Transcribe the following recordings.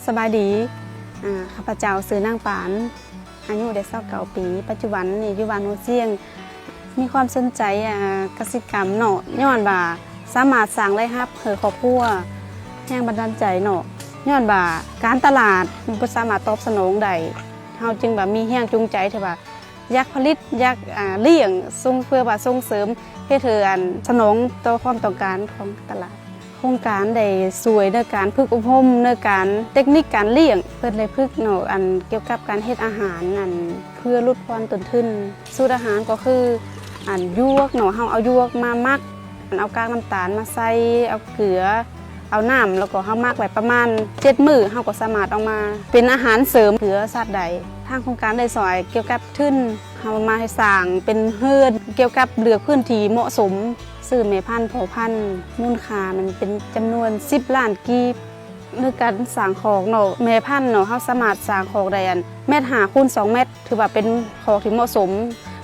ສະບາຍດີ ອາ ຂ້າພະເຈົ້າຊື່ນາງປານ ອາຍຸໄດ້ຊາວເກົ້າປີ ປັດຈຸບັນນີ້ຢູ່ບ້ານຫົວຊຽງ. ມີຄວາມສົນໃຈ ອາ ກະສິກຳເນາະ ຍ້ອນວ່າສາມາດສ້າງລາຍຮັບໃຫ້ຄອບຄົວ. ແຮງບັນດານໃຈເນາະ ຍ້ອນວ່າການຕະຫຼາດບໍ່ສາມາດຕອບສະໜອງໄດ້ ເຮົາຈຶ່ງວ່າມີແຮງຈູງໃຈທີ່ວ່າຢາກຜະລິດ ຢາກ ອາ ລ້ຽງ ສົ່ງ ເພື່ອວ່າສົ່ງເສີມ ເຮັດໃຫ້ ອັນ ສະໜອງຕໍ່ຄວາມຕ້ອງການຂອງຕະຫຼາດ. ໂຄງການໄດ້ຊ່ວຍໃນການຝຶກອົບຮົມ ໃນການເຕັກນິກການລ້ຽງ ເພິ່ນໄດ້ຝຶກເນາະ ອັນ ກ່ຽວກັບການເຮັດອາຫານ ອັນ ເພື່ອຫຼຸດຜ່ອນຕົ້ນທຶນ. ສູດອາຫານກໍຄື ອັນ ຢວກເນາະ ເຮົາເອົາຢວກມາໝັກ ອັນ ເອົາກາກນ້ຳຕານມາໃສ່ ເອົາເກືອ ເອົານ້ຳ ແລ້ວກໍເຮົາໝັກໄວ້ປະມານເຈັດມື້ ເຮົາກໍສາມາດເອົາມາເປັນອາຫານເສີມເພື່ອສັດໄດ້. ທາງໂຄງການໄດ້ຊ່ອຍກ່ຽວກັບທຶນ ເຮົາມາໃຫ້ສ້າງເປັນເຮືອນ ກ່ຽວກັບເລືອກພື້ນທີ່ເໝາະສົມ ຊື້ແມ່ພັນ ພໍ່ພັນ ມູນຄ່າມັນເປັນຈຳນວນສິບລ້ານກີບ. ໃນການສ້າງຄອກເນາະ ແມ່ພັນເນາະ ເຮົາສາມາດສ້າງຄອກໄດ້ ອັນ ແມັດຫ້າຄູນສອງແມັດ ຖືວ່າເປັນຄອກທີ່ເໝາະສົມ.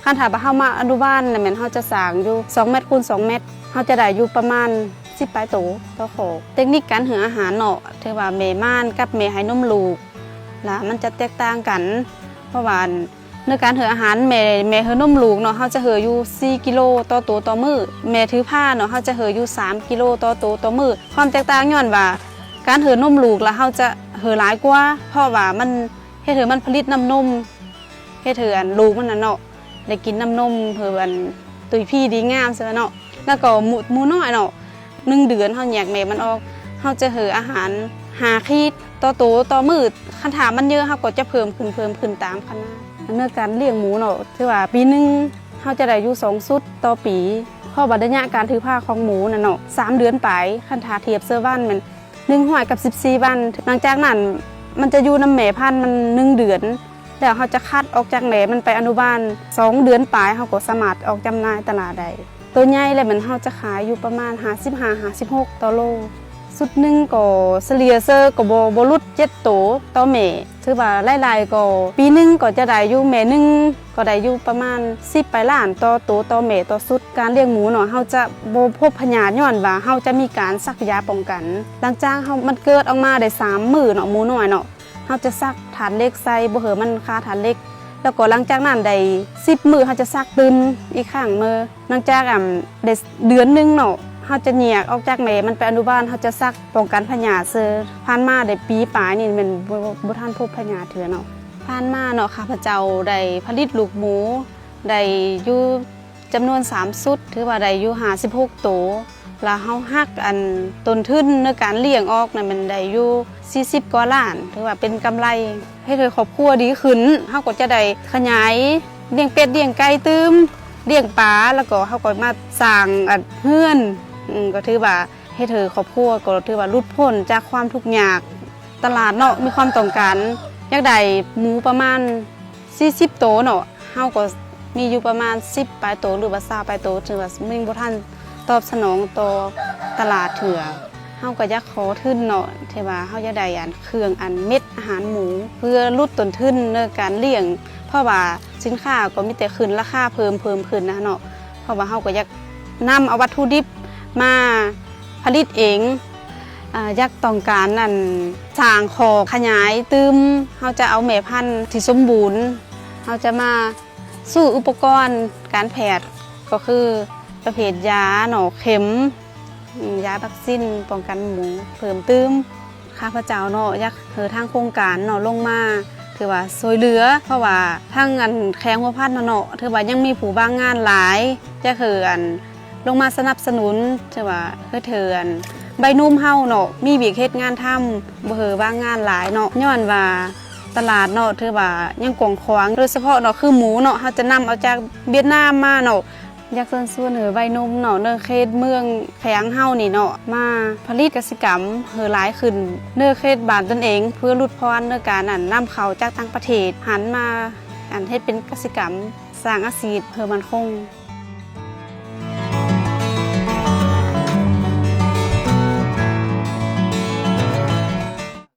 ຄັນຖ້າວ່າເຮົາມາອະນຸບານ ແລ້ວແມ່ນເຮົາຈະສ້າງຢູ່ສອງແມັດຄູນສອງແມັດ ເຮົາຈະໄດ້ຢູ່ປະມານສິບປາຍໂຕຕໍ່ຄອກ. ເຕັກນິກການໃຫ້ອາຫານເນາະ ຖືວ່າແມ່ມ່ານກັບແມ່ໃຫ້ນົມລູກ ລະມັນຈະແຕກຕ່າງກັນ ເພາະວ່າ ອັນ ໃນການໃຫ້ອາຫານ ແມ່ ແມ່ໃຫ້ນົມລູກເນາະ ເຮົາຈະໃຫ້ຢູ່ສີ່ກິໂລຕໍ່ໂຕຕໍ່ມື້. ແມ່ຖືພາເນາະ ເຮົາຈະໃຫ້ຢູ່ສາມກິໂລຕໍ່ໂຕຕໍ່ມື້. ຄວາມແຕກຕ່າງຍ້ອນວ່າການໃຫ້ນົມລູກລະເຮົາຈະໃຫ້ຫຼາຍກວ່າ ເພາະວ່າມັນເຮັດໃຫ້ມັນຜະລິດນ້ຳນົມ ເຮັດໃຫ້ ອັນ ລູກມັນນະເນາະ ໄດ້ກິນນ້ຳນົມ ເພື່ອ ອັນ ຕຸ້ຍພີດີງາມຊັ້ນນະເນາະ. ແລ້ວກໍໝູ ໝູນ້ອຍເນາະ ໜຶ່ງເດືອນເຮົາແຍກແມ່ມັນອອກ ເຮົາຈະໃຫ້ອາຫານຫ້າຂີດຕໍ່ໂຕຕໍ່ມື້. ຄັນຖ້າມັນເຍີະ ເຮົາກໍຈະເພີ່ມຂຶ້ນ ເພີ່ມຂຶ້ນຕາມຂະໜາດ. ໃນການລ້ຽງໝູເນາະ ຖືວ່າປີໜຶ່ງເຮົາຈະໄດ້ຢູ່ສອງຊຸດຕໍ່ປີ ເພາະວ່າໄລຍະການຖືພາຂອງໝູນັ້ນເນາະ ສາມເດືອນປາຍ. ຄັນຖ້າທຽບໃສ່ວັນແມ່ນ ໜຶ່ງຮ້ອຍກັບສິບສີ່ວັນ. ຫຼັງຈາກນັ້ນມັນຈະຢູ່ນຳແມ່ພັນມັນໜຶ່ງເດືອນ ແລ້ວເຮົາຈະຄັດອອກຈາກແມ່ມັນໄປອະນຸບານ ສອງເດືອນປາຍ ເຮົາກໍສາມາດອອກຈຳໜ່າຍຕະຫຼາດໄດ້. ໂຕໃຫຍ່ແລ້ວແມ່ນເຮົາຈະຂາຍຢູ່ປະມານຫ້າສິບຫ້າ ຫ້າສິບຫົກຕໍ່ໂລ. ຊຸດໜຶ່ງກໍສະເລ່ຍເສີກໍບໍ່ ບໍ່ຫຼຸດເຈັດໂຕຕໍ່ແມ່. ຖືວ່າລາຍໄດ້ກໍປີໜຶ່ງກໍຈະໄດ້ຢູ່ ແມ່ໜຶ່ງກໍໄດ້ຢູ່ປະມານສິບປາຍລ້ານຕໍ່ໂຕຕໍ່ແມ່ຕໍ່ຊຸດ. ການລ້ຽງໝູເນາະ ເຮົາຈະບໍ່ພົບພະຍາດ ຍ້ອນວ່າເຮົາຈະມີການສັກຢາປ້ອງກັນ. ຫຼັງຈາກເຮົາ ມັນເກີດອອກມາໄດ້ສາມມື້ເນາະ ໝູນ້ອຍເນາະ ເຮົາຈະສັກທາດເຫຼັກໃສ່ ບໍ່ໃຫ້ມັນຄາທາດເຫຼັກ. ແລ້ວກໍຫຼັງຈາກນັ້ນໄດ້ສິບມື້ ເຮົາຈະສັກຕື່ມອີກຄັ້ງໜຶ່ງ. ຫຼັງຈາກ ອັນ ໄດ້ເດືອນໜຶ່ງເນາະ ເຮົາຈະແຍກອອກຈາກແມ່ມັນໄປອະນຸບານ ເຮົາຈະສັກປ້ອງກັນພະຍາດເສີ. ຜ່ານມາໄດ້ປີປາຍນີ້ແມ່ນບໍ່ ບໍ່ທັນພົບພະຍາດເທື່ອເນາະ. ຜ່ານມາເນາະ ຂ້າພະເຈົ້າໄດ້ຜະລິດລູກໝູໄດ້ຢູ່ ຈຳນວນສາມຊຸດ ຖືວ່າໄດ້ຢູ່ຫ້າສິບຫົກໂຕ ລະເຮົາຫັກ ອັນ ຕົ້ນທຶນໃນການລ້ຽງອອກນັ້ນແມ່ນໄດ້ຢູ່ສີ່ສິບກວ່າລ້ານ ຖືວ່າເປັນກຳໄລ ເຮັດໃຫ້ຄອບຄົວດີຂຶ້ນ. ເຮົາກໍຈະໄດ້ຂະຫຍາຍລ້ຽງເປັດລ້ຽງໄກ່ຕື່ມ ລ້ຽງປາ ແລ້ວກໍເຮົາກໍມາສ້າງ ອັນ ເຮືອນ ອືມ ກໍຖືວ່າເຮັດໃຫ້ຄອບຄົວກໍຖືວ່າຫຼຸດພົ້ນຈາກຄວາມທຸກຍາກ. ຕະຫຼາດເນາະ ມີຄວາມຕ້ອງການຢາກໄດ້ໝູປະມານ ສີ່ສິບໂຕເນາະ ເຮົາກໍມີຢູ່ປະມານສິບປາຍໂຕ ຫຼືວ່າຊາວປາຍໂຕ ຖືວ່າຍັງບໍ່ທັນຕອບສະໜອງຕໍ່ຕະຫຼາດເທື່ອ. ເຮົາກໍຢາກຂໍທຶນເນາະ ທີ່ວ່າເຮົາຢາກໄດ້ ອັນ ເຄື່ອງ ອັນ ເມັດອາຫານໝູ ເພື່ອຫຼຸດຕົ້ນທຶນໃນການລ້ຽງ ເພາະວ່າສິນຄ້າກໍມີແຕ່ຂຶ້ນລາຄາເພີ່ມ ເພີ່ມຂຶ້ນນະເນາະ. ເພາະວ່າເຮົາກໍຢາກນຳເອົາວັດຖຸດິບມາຜະລິດເອງ. ອາ ຢາກຕ້ອງການ ອັນ ສ້າງຄອກຂະຫຍາຍຕື່ມ ເຮົາຈະເອົາແມ່ພັນທີ່ສົມບູນ ເຮົາຈະມາຊື້ອຸປະກອນການແພດ ກໍຄືປະເພດຢາເນາະ ເຂັມ ອາ ຢາວັກຊີນປ້ອງກັນໝູເພີ່ມຕື່ມ. ຂ້າພະເຈົ້າເນາະ ຢາກໃຫ້ທາງໂຄງການເນາະ ລົງມາ ຖືວ່າຊ່ວຍເຫຼືອ ເພາະວ່າທາງ ອັນ ແຂວງຫົວພັນເນາະ ຖືວ່າຍັງມີຜູ້ວ່າງງານຫຼາຍ ຢາກໃຫ້ ອັນ ລົງມາສະໜັບສະໜູນ ຖືວ່າເຮັດໃຫ້ ອັນ ໄວໜຸ່ມເຮົາເນາະ ມີວຽກເຮັດງານທຳ ບໍ່ໃຫ້ວ່າງງານຫຼາຍເນາະ ຍ້ອນວ່າຕະຫຼາດເນາະ ຖືວ່າຍັງກວ້າງຂວາງ ໂດຍສະເພາະເນາະ ຄືໝູເນາະ ເຮົາຈະນຳເອົາຈາກຫວຽດນາມມາເນາະ. ຢາກເຊີນຊວນໃຫ້ໄວໜຸ່ມເນາະ ໃນເຂດເມືອງແຂວງເຮົານີ້ເນາະ ມາຜະລິດກະສິກຳໃຫ້ຫຼາຍຂຶ້ນ ໃນເຂດບ້ານຕົນເອງ ເພື່ອຫຼຸດຜ່ອນໃນການ ອັນ ນຳເຂົ້າຈາກຕ່າງປະເທດ ຫັນມາ ອັນ ເຮັດເປັນກະສິກຳ ສ້າງອາຊີບໃຫ້ໝັ້ນຄົງ.